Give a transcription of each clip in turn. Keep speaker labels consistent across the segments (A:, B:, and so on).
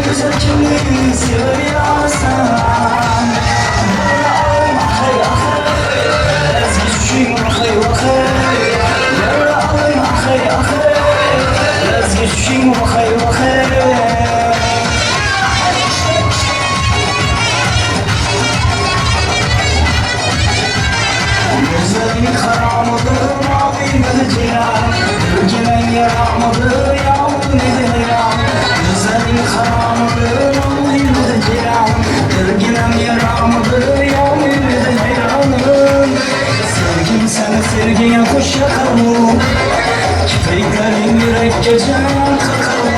A: Go'zal kimni sevib yorasan? Ahay, ahay, lazgi tushing, ahay, ahay. Yaralim, ahay, ahay, lazgi tushing, ahay, ahay. Gözlerin karanlığı mavi ceylan. Gülginen yaramadı yağmur nedir? Gözlerin karanlığı mavi ceylan. Gülginen yaramadı yağmur nedir hayranım? Sevgim seni sevgiye kuş yakalım. Kipriklerin yürek gecen kakalım.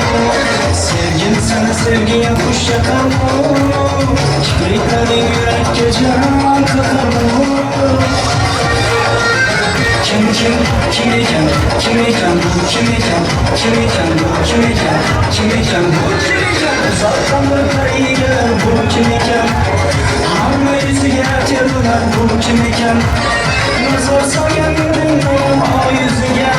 A: Sevgim seni sevgiye kuş yakalım. Kipriklerin yürek gecen kakalım. Kim kim kim ekan, kim ekan bu, kim ekan, kim ekan bu, kim ekan, kim ekan bu, kim ekan? Uzaktan bakar iyiler bu kim ekan? Hamma yüzüga termilar bu kim ekan? Nazar solgan dedim o yüzüga.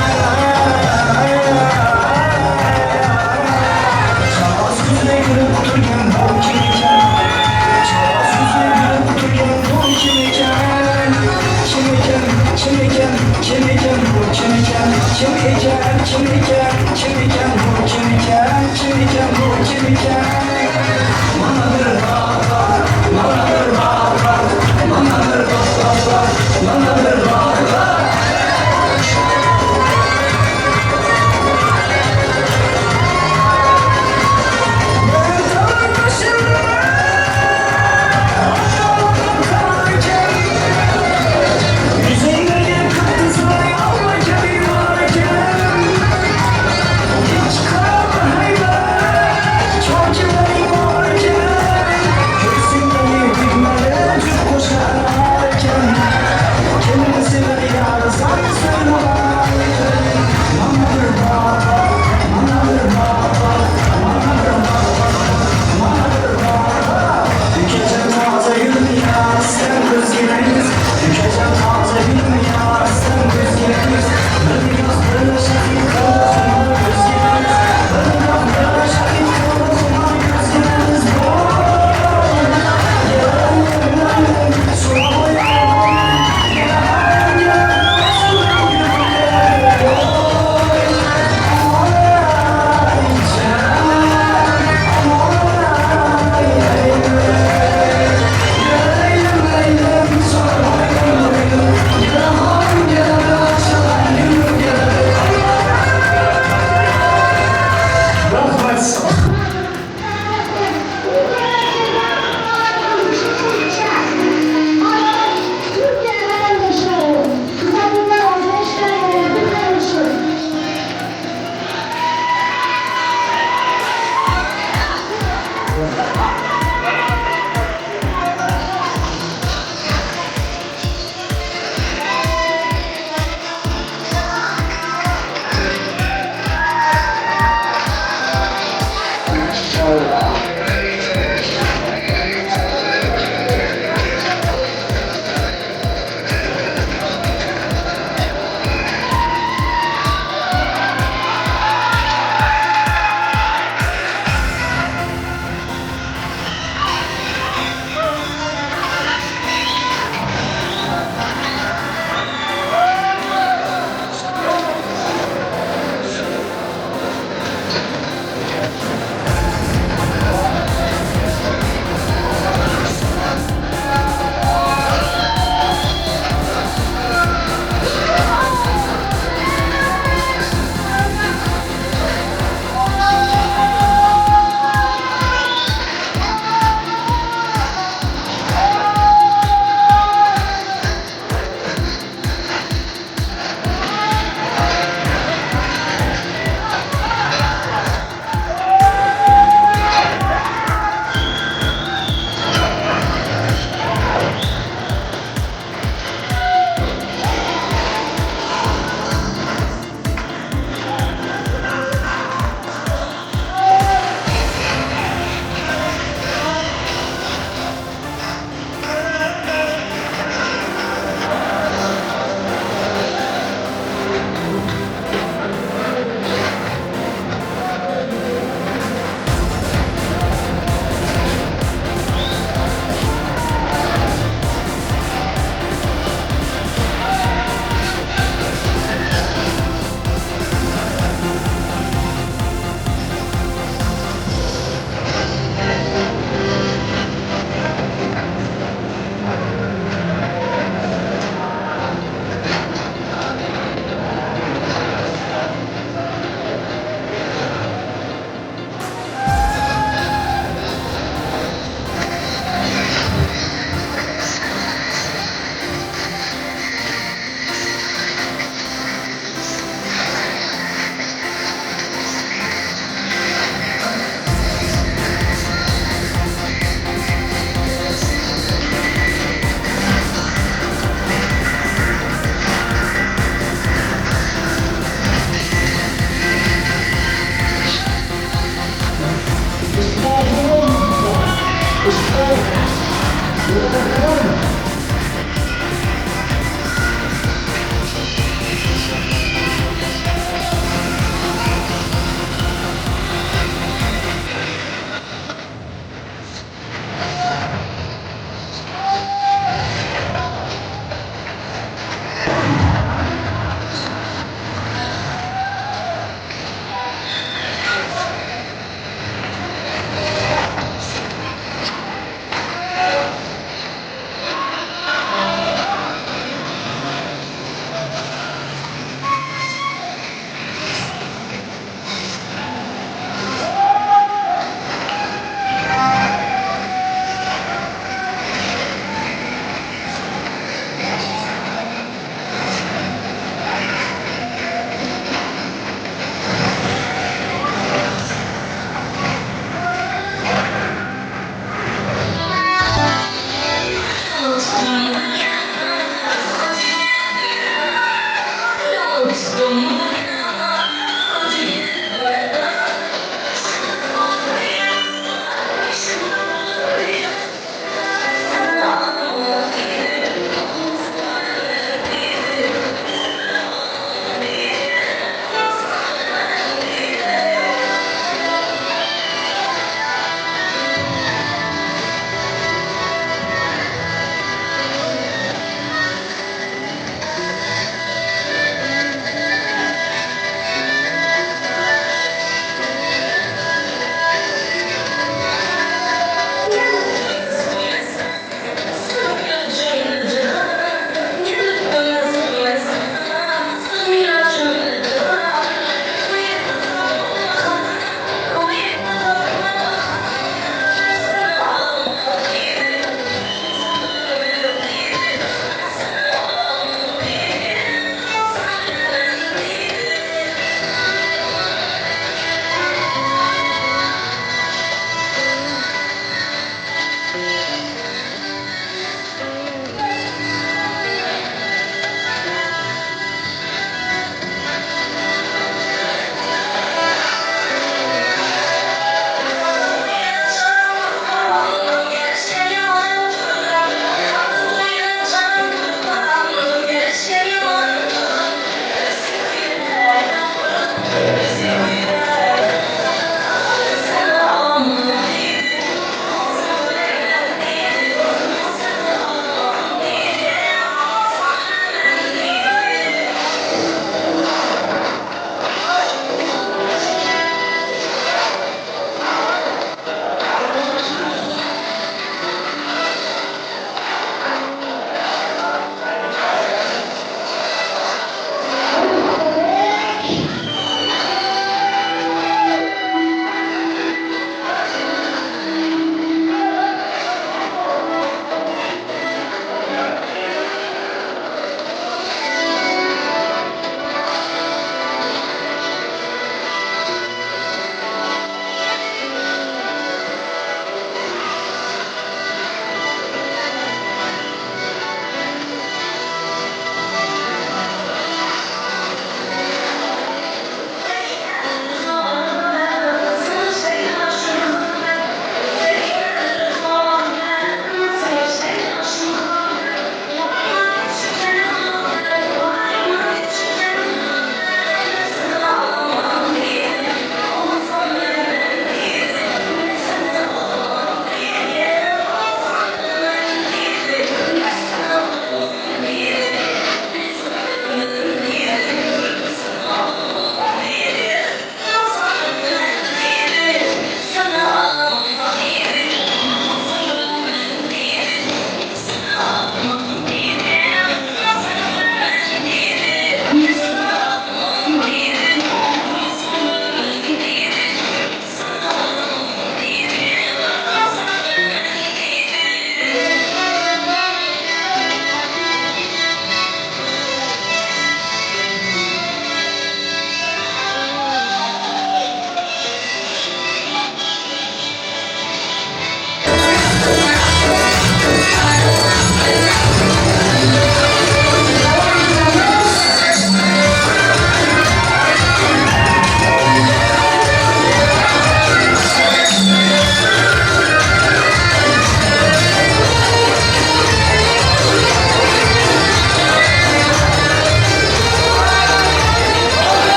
A: Çağız yüzüne gülüp turgan bu kim ekan? Çağız yüzüne gülüp turgan bu kim ekan? Kim ekan, kim ekan, kim ekan bu, kim ekan? Kim ekan, kim ekan, kim ekan bu, kim ekan? Kim ekan bu, kim ekan? Mana bir bak bak, mana bir bak bak, mana bir bak bak bak, mana bir bak bak.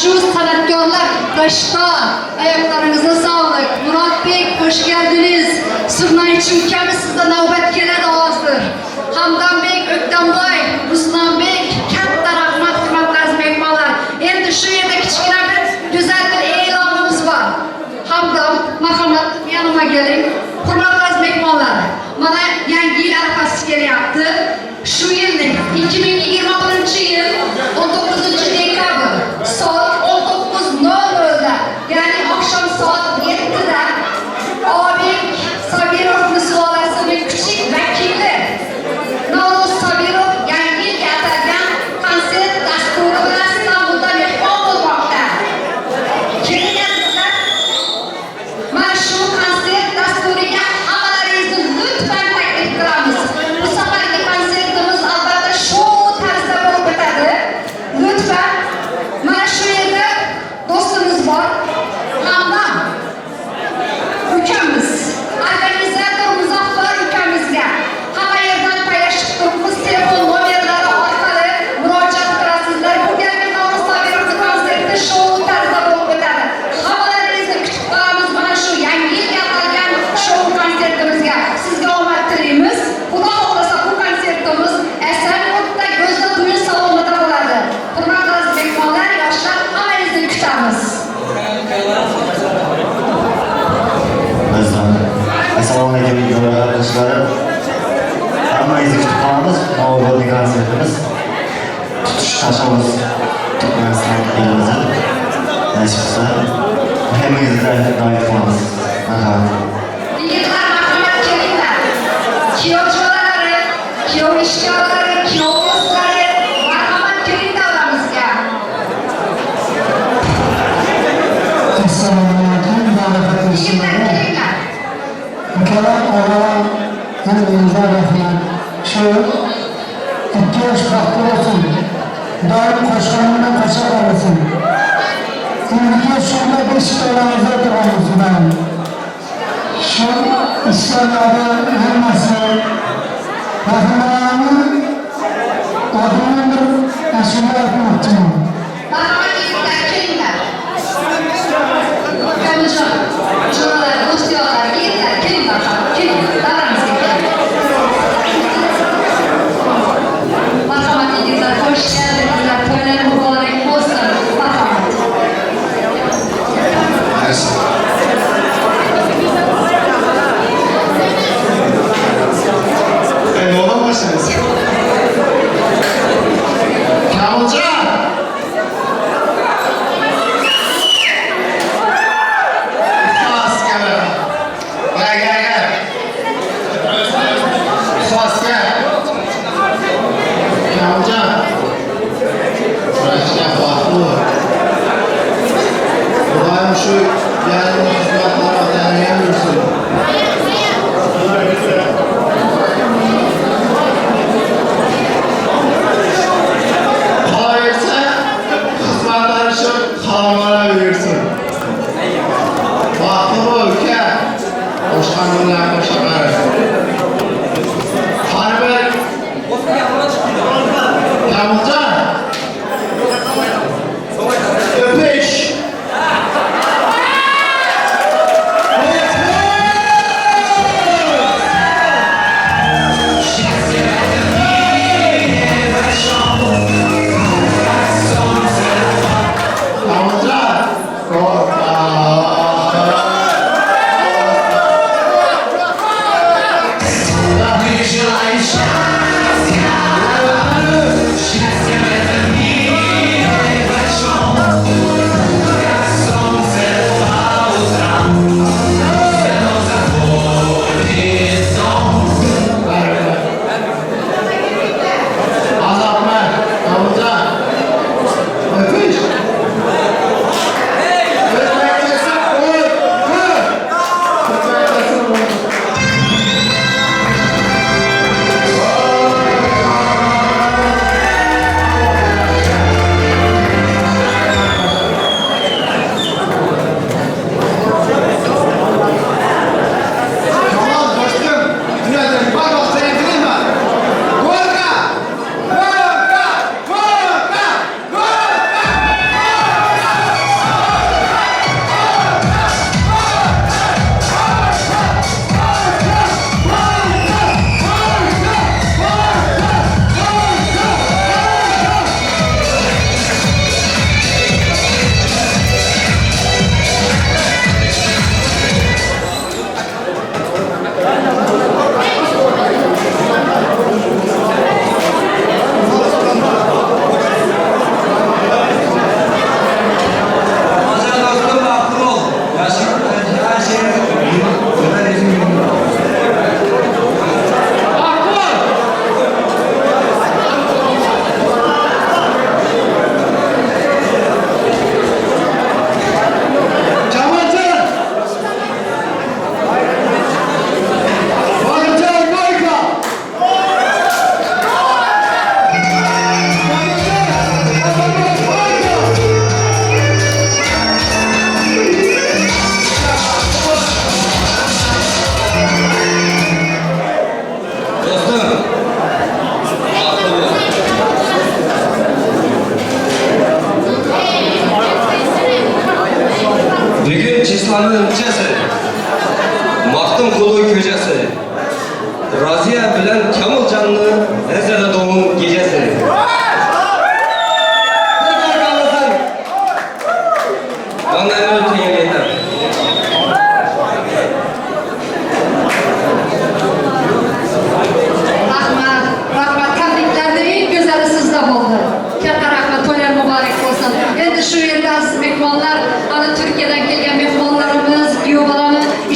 B: Shu san'atkorlar Rashto, ayaklarınıza sağlık. Murat Bey, Zurnaychi ukamiz, sizda navbat keladi hozir. Hamdambek, O'ktamboy, Ruslanbek, katta rahmat, hurmatli aziz mehmonlar. Endi shu yerda kichkina bir go'zal bir e'lonimiz bor. Hamdam, marhamat, yonimga keling. Hurmatli aziz mehmonlar, mana yangi yil arafasi kelyapti. Shu yilning 2021-yil 19 dekabr soat 19:00da, ya'ni oqshom soat 7da Obik Sabirovni sulolasining kichik vakili Navro'z Sabirov yangi yilga atalgan konsert dasturi bilan Istanbulda mehmon bo'lmoqda. Keling, azizlar, mana shu konsert dasturiga hammalaringizni lutfan taklif qilamiz. Bu safargi konsertimiz albatta shou tarzda bo'lib o'tadi. Lutfan, mana shu yerda do'stimiz bor. Hamdam ukamiz, organizator Muzaffar ukamizga hamma yerdan paylashib turibmiz, telefon nomerlari orqali murojaat qilasizlar. Bu galgi Navro'z Sabirovni konserti shou tarzda bo'lib o'tadi. Hammalaringizni kutib qolamiz mana shu yangi yilga atalgan shou konsertimizga. Sizga omad tilaymiz. Xudo xohlasa, bu konsertimiz Esenyurtda Gözde düğün salonida bo'ladi. Hurmatli aziz mehmonlar, yoshlar, hammangizni kutamiz.
C: Bizdan. Assalomu alaykum, jo'ralar. Hammangizni kutib qolamiz. Новогодний konsertimiz. Tutish tashovuz Turkmaniston elimizda. Nasib qilsa, hammangizni da'vat qilamiz. Marhamat.
B: Yigitlar, marhamat, kelinglar. Kuyov jo'ralari, kuyov ishkorlari, kuyov do'stlari, marhamat, keling davramizga.
D: Assalomu alaykum,
B: Yigitlar,
D: ma'rifatli.
B: Kelinglar.
D: Ukalar, og'alar, hammangizga rahmat. Shu ikki yosh baxtli bo'lsin. Doim qo'shqonim bilan qo'sha qolsin. Endigi shunda beshik olamizda o'tiramiz doim. Shu ishlarni hammasi Rahimani odamni bir ashula aytmoqchiman.
B: Marhamat, yigitlar, kelinglar. Kamiljon, jo'ralar, do'styorlar, yigitlar, keling, marhamat, keling, davramizga keling. Marhamat, yigitlar, xush keldingizlar. To'ylar muborak bo'lsin. Marhamat.
E: Endi odan boshlaymiz. Kamiljon! Ixlos gel. Gel gel gel. Ixlos gel. Kamiljon. Kurashga baxtli. Xudoyim shu yangi xizmatlar otangga ham yursin. Qolaversa, xizmatlar shu xalmalar yursin. Baxtli bo'l, uka. Qo'shqan bilan qo'sha qara. Har bir Kamiljon. Öpüş. Kamiljon. Hoppa.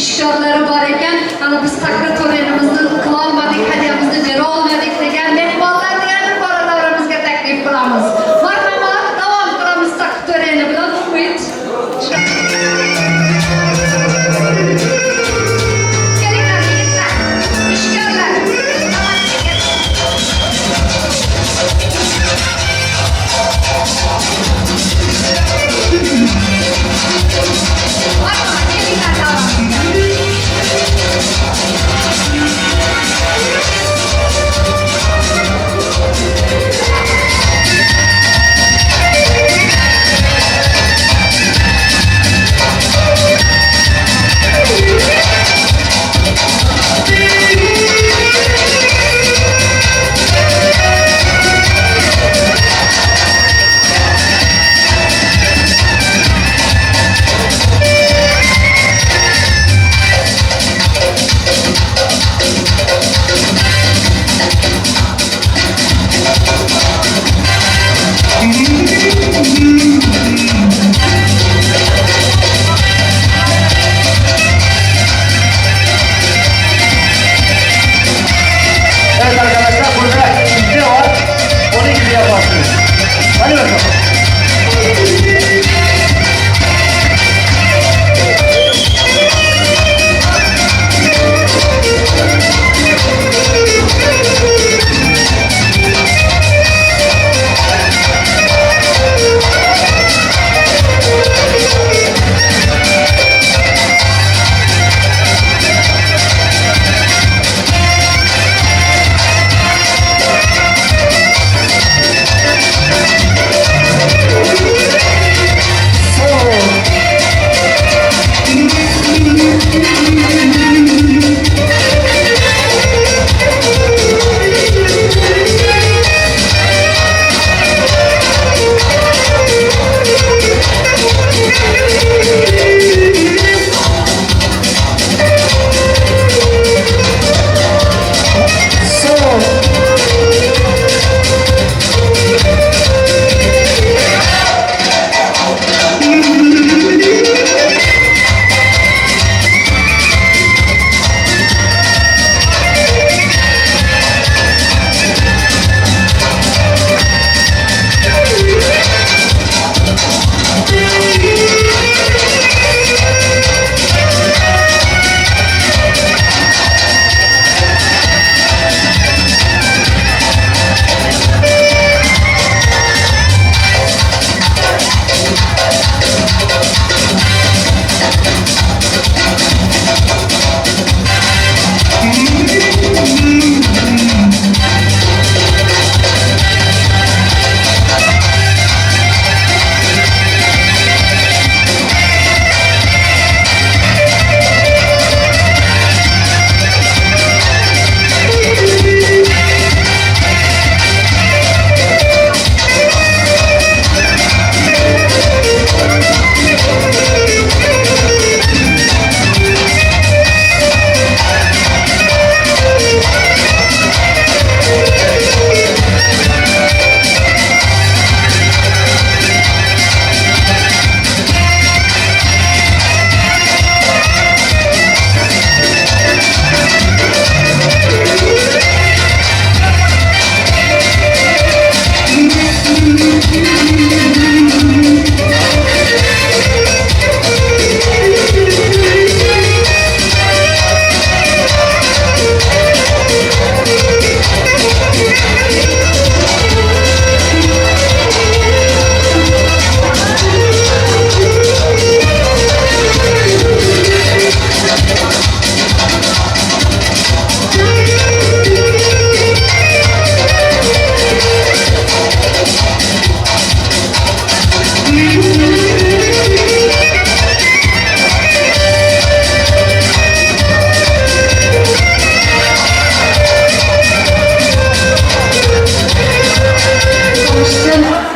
B: Ishkorlari bor ekan. Mana biz taqdir to'renimizni qila olmadik, hadyamizni bera olmadik degan mehmonlarni yana bir bora davramizga taklif qilamiz. Marhamat, davom qilamiz taqdir to'reni bilan. Umid. Kelinglar yigitlar, ishkorlar. Marhamat, kelinglar davom.
C: Evet arkadaşlar, burada çizgi var. Onun gibi yaparsınız. Hadi bakalım.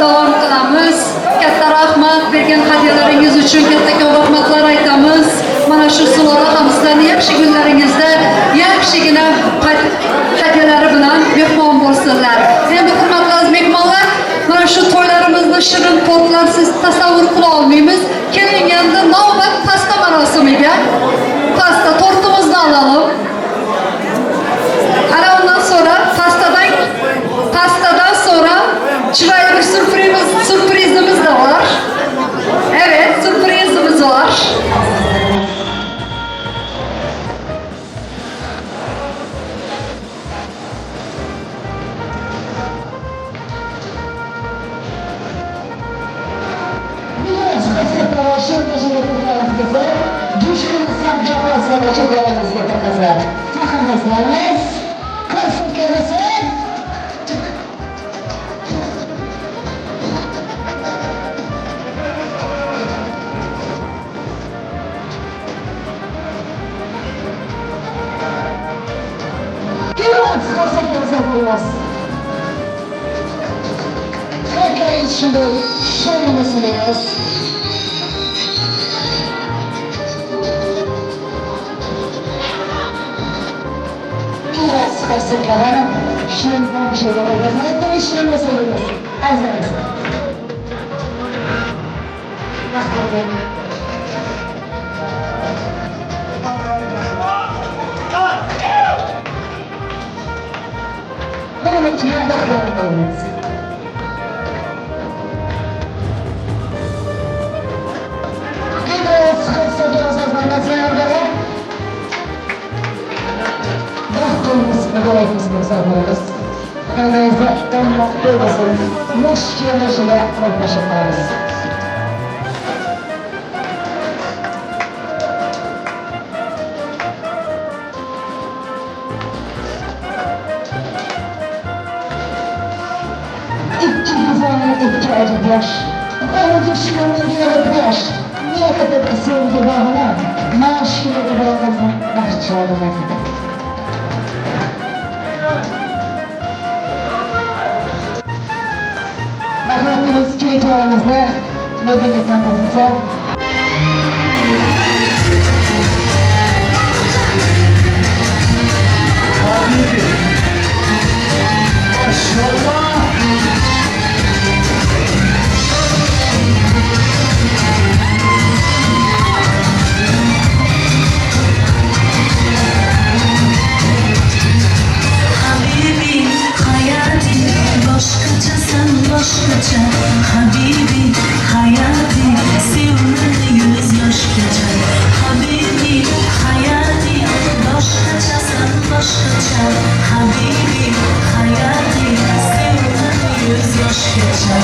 C: Davom qilamiz. Katta rahmat bergan hadyalaringiz uchun kattakon rahmatlar aytamiz. Mana shu sulola ham sizlarni yaxshi kunlaringizda yaxshigina hadyalari bilan mehmon bo'lsinlar. Endi hurmatli aziz mehmonlar, mana shu to'ylarimizni shirin tortlarsiz tasavvur qila olmaymiz. Keling endi navbat pasta marosimiga. Pasta bir sürprizimiz de var. Evet, sürprizimiz var.
F: Habibi hayati boshqachasan boshqacha Habibi hayati sevmadi yuz yoshgacha Habibi hayati boshqachasan boshqacha Habibi hayati sevmadi yuz yoshgacha.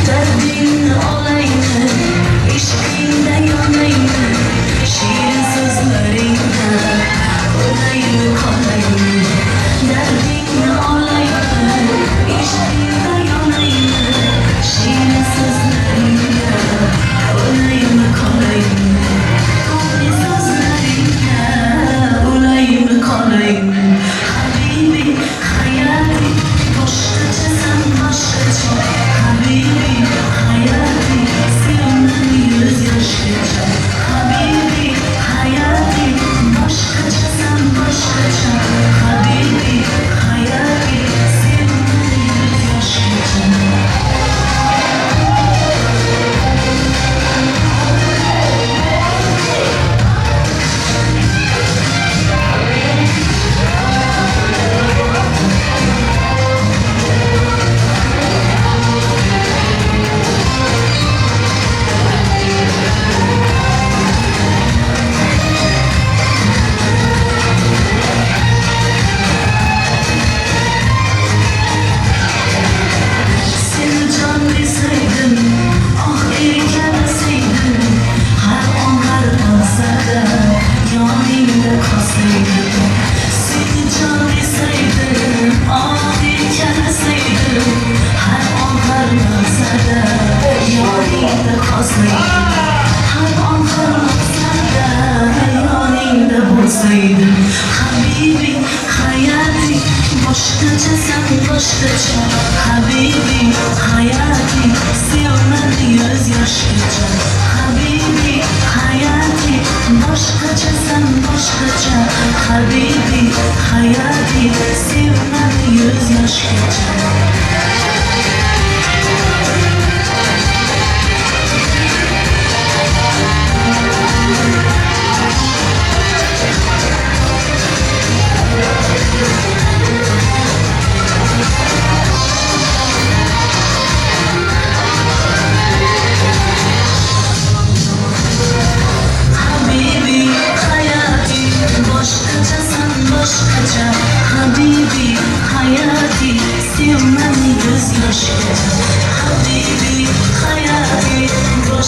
F: Derdingni olaymi, ishqingda yonaymi, shirin so'zlaringda o'laymi qolaymi? Derdingni olaymi, ishqingda yonaymi, shirin so'zlaringda o'laymi qolaymi? To'g'ri so'zlaringda o'laymi qolaymi? Habibi hayati boshqachasan boshqacha Habibi hayati sevmadi yuz yoshgacha Habibi hayati boshqachasan boshqacha Habibi hayati sevmadi yuz yoshgacha. Seni can deseydim, ah erkalasaydim, har on har lahzada yoningda qolsaydim. Seni can deseydim, ah erkalasaydim, har on har lahzada yoningda qolsaydim. Har on har lahzada yoningda bo'lsaydim. Habibi hayati boshqachasan boshqacha Habibi hayati sevmadi yuz yoshgacha Habibi hayati boshqachasan boshqacha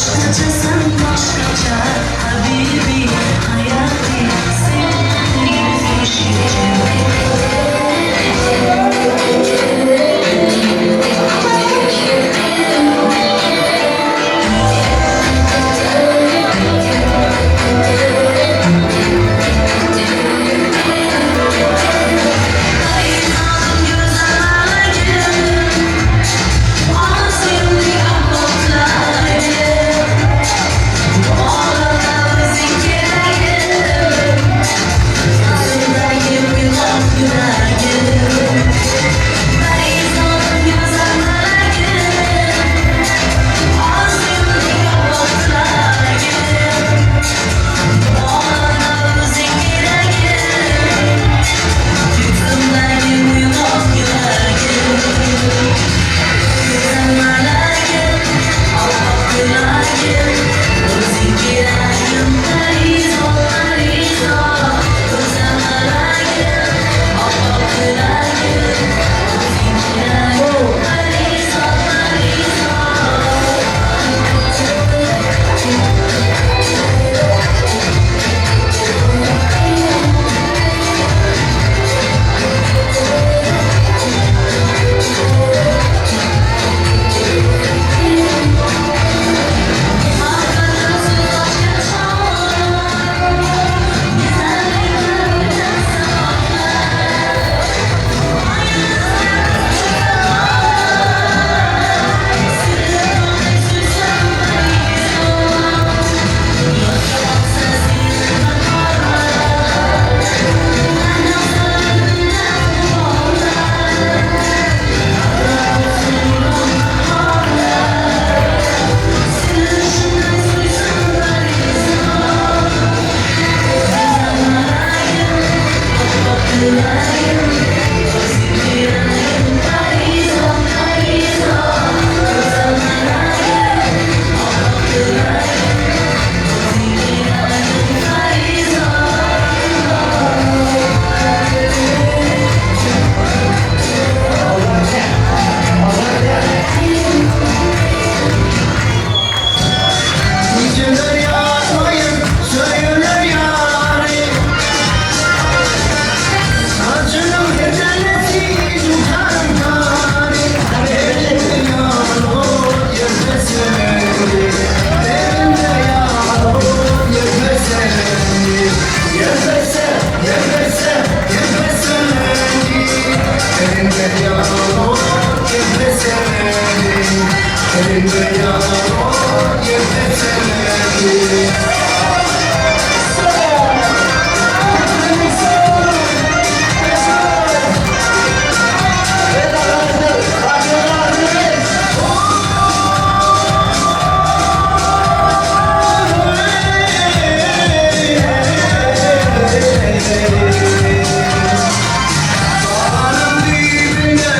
F: Boshqachasan, boshqacha, habibi, hayoti, sen qo'shiqchi.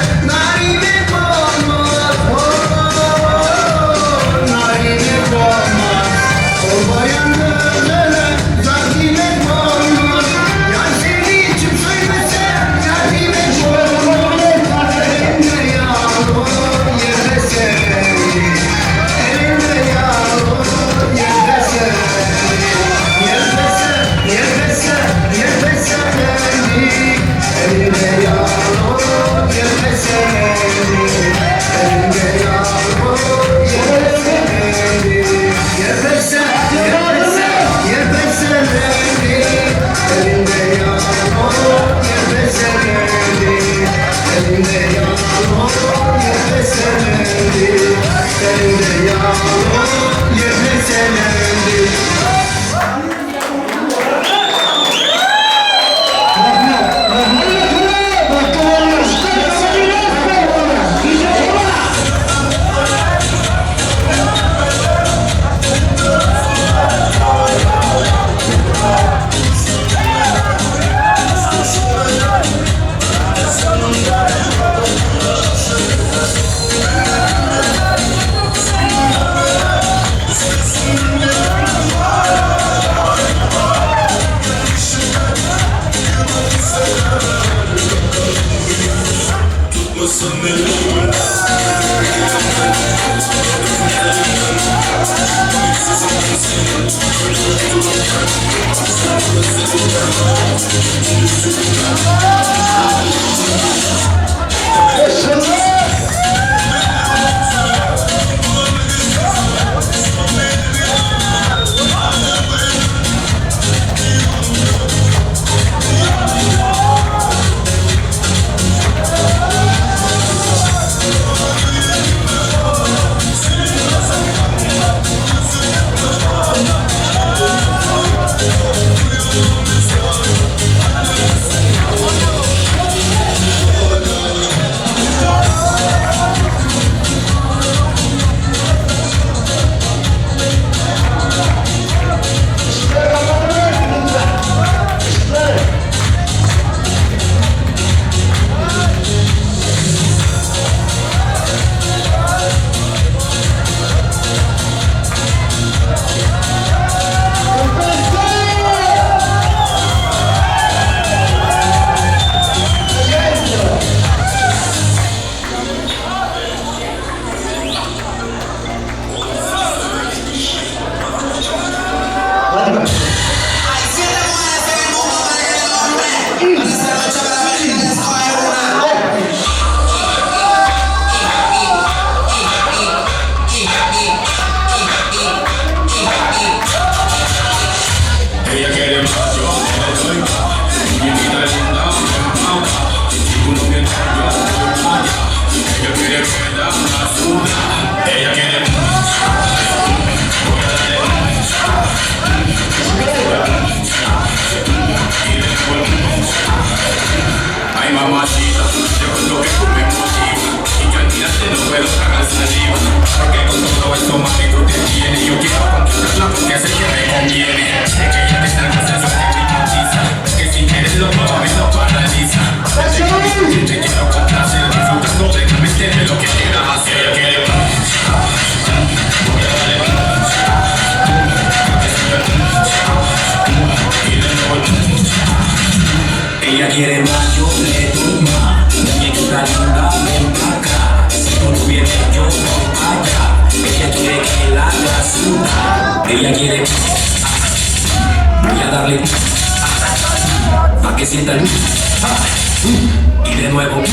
A: Narime olmaz,
G: Ella quiere más, yo le doy más. Muñequita linda, ven pa' acá. Si tú no vienes, yo voy pa' allá. Ella quiere que la haga sudar. Ella quiere. Voy a darle pa' que sienta el y de nuevo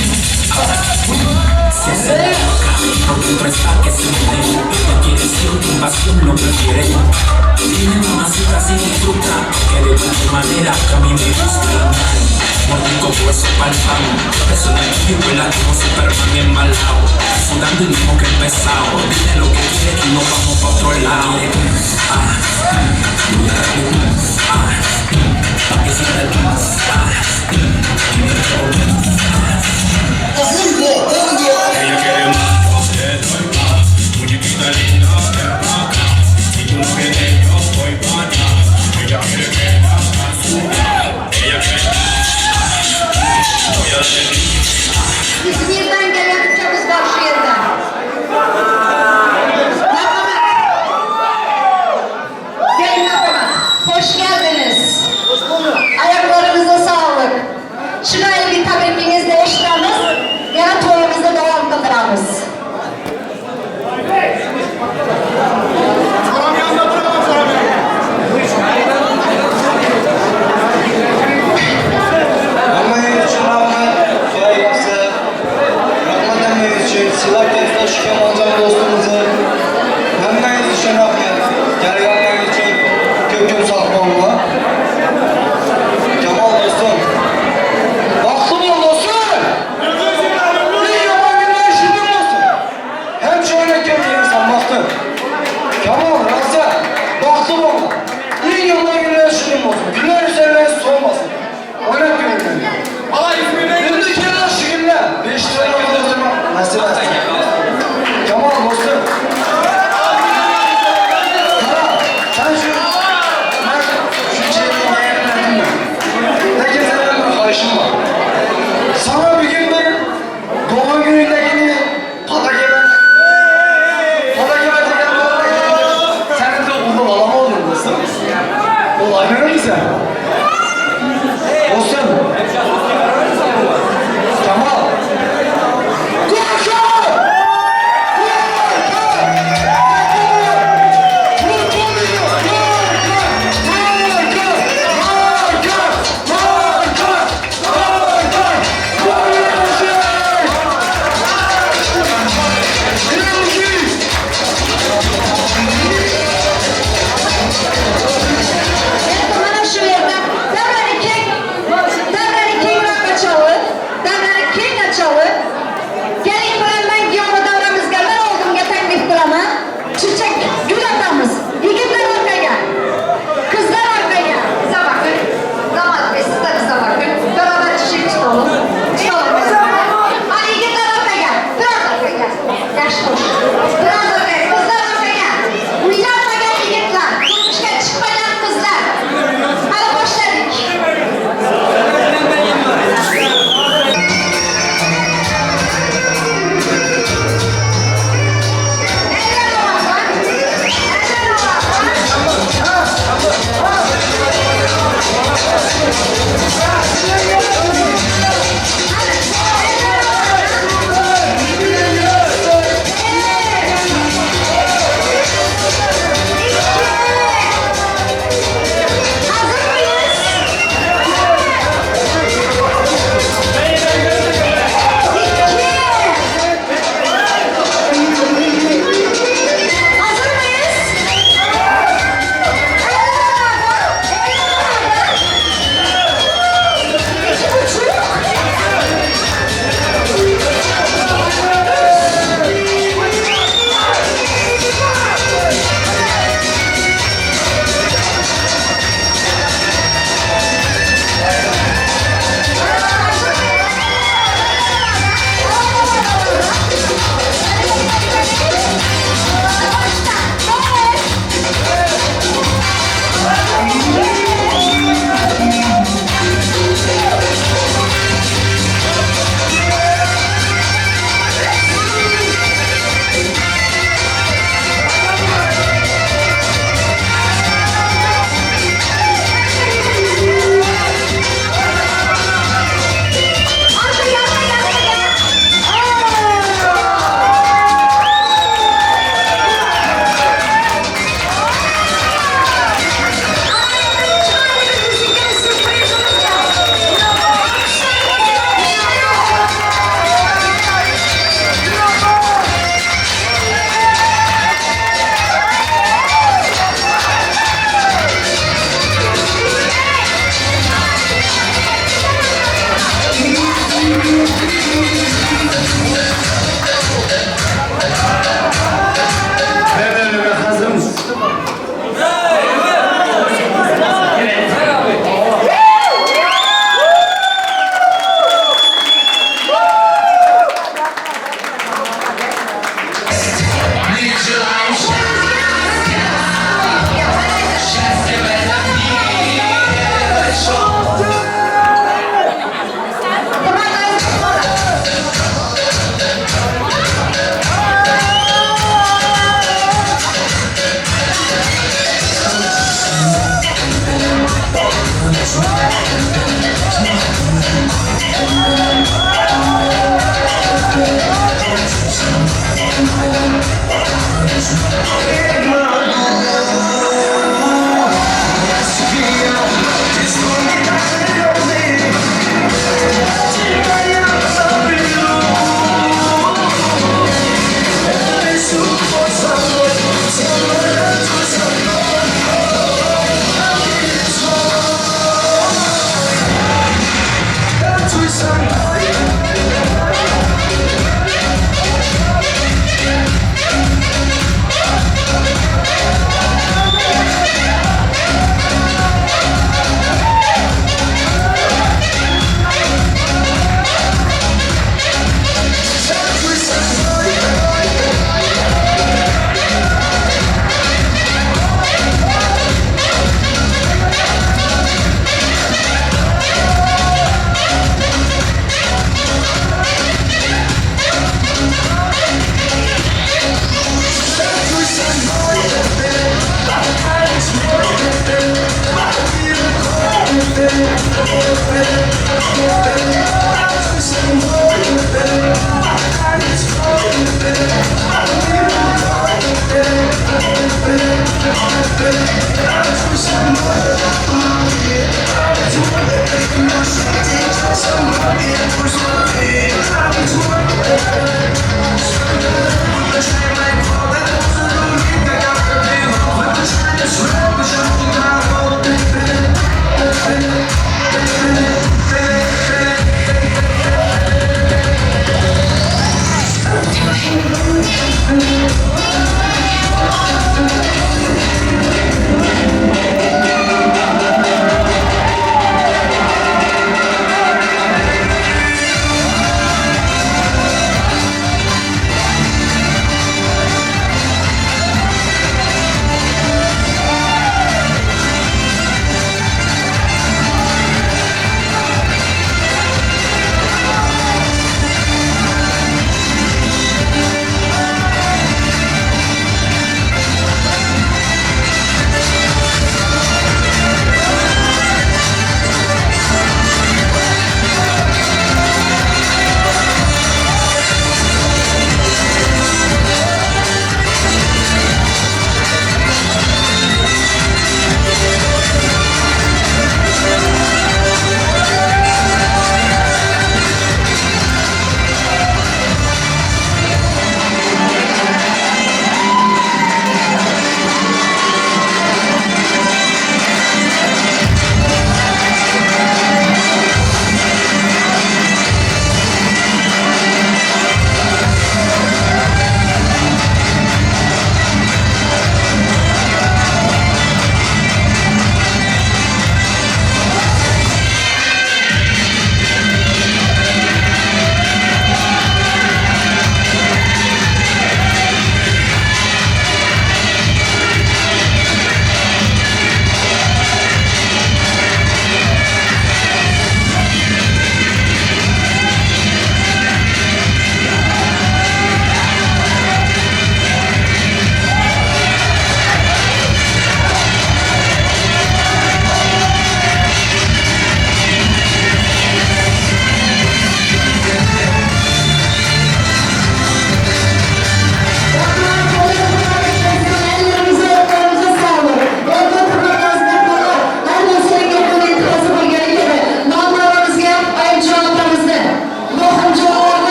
G: se hace loca. Por dentro está que se muere. Ella quiere siempre pasión, lo prefiere. Dime mamacita si disfruta, que de cualquier manera que a mí me gusta el mal. Mordí con hueso pa'l pan. Eso en el y vuela como Superman embalado. Sudando y mismo que empezado. Dile lo que quiere y nos vamos pa' otro lado. Voy a darle pa' que sienta el
H: Ella quiere más, yo le doy más. Muñequita linda, ven pa' acá. Si tú no vienes, yo voy pa' allá. Ella quiere que la haga sudar. Ella quiere. Voy a darle.
B: İzmir'den gelen ülkemiz var şu yerden. Merhaba. Gelin merhaba. Hoş geldiniz. Ayaklarınıza sağlık. Chiroyli bir tabrikingizni eshitamiz. Yana to'yimizni davom qildiramiz.
E: Hammangiz uchun rahmat. Xudo yaxshi. Rahmat hammangiz uchun. Sizlar katta shu Kamoljon do'stimizni hammangiz uchun rahmat. Kelganlaringiz uchun ko'p-ko'p sog' bo'linglar. Kamol do'stim. Baxtli bo'l do'stim. Bir yomon kunlar shirin bo'lsin. Hem şöyle kelgansan baxtli. Kamol, rosa, baxtli bo'l. Eng yomon kunlar shirin bo'lsin. Günlar üzerine soğumasın. Oynat gönlünü. Endi keldi shu kunlar. 5 lira do'stim nasib etsin. Kamol do'stim. Qara, sen shu men shuncha yil Lekin senden bir xahishim bor. Sana bugun bir doğum günündagini Qadakemen Qadakemen degan bola senin de o'g'li bolam oldu do'stim. Olaylar sen? Dostum. Kemal. Koşun! Koşun!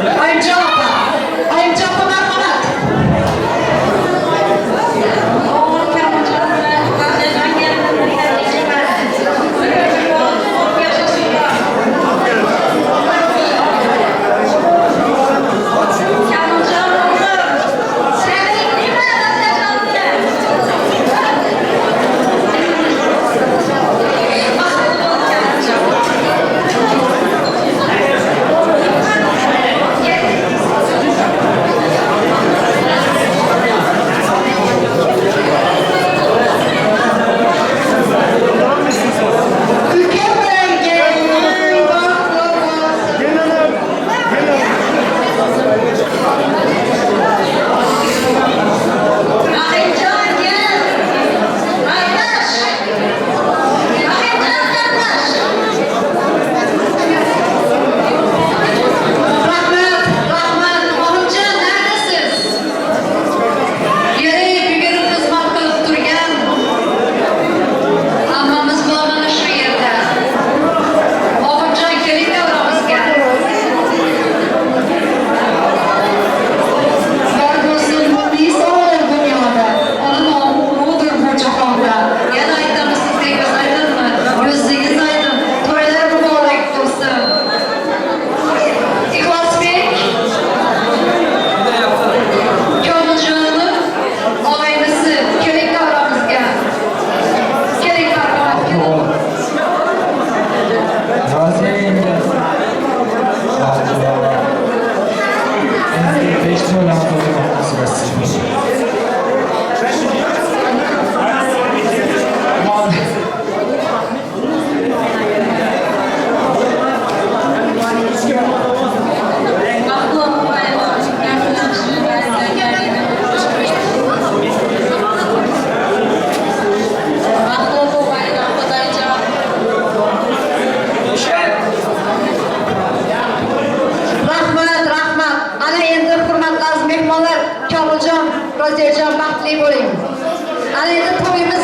B: Oyimjon opa. Oyimjon opa, marhamat. Rahmat, rahmat. Oxunjon, neredasiz? Yurib, yugurib xizmat qilib turgan hammamiz bu mana shu yerda. Oxunjon, keling davramizga. Bor bo'lsin munis olam dunyoda, ona nomi ulug'dir bu jahonda. Yana aytamiz sizga, ko'z oydinmi? Yuzingiz oydin. To'ylar muborak bo'lsin. Ixlosbek Komiljonov og'aynisi, keling davramizga. Keling, marhamat.
A: Roziya yenga. Endi 5 to'la nasib etsin.
B: Rahmat, rahmat. Ana endi hurmatli aziz mehmonlar, Komiljon, Roziyajon, baxtli bo'ling. Ana endi to'yimiz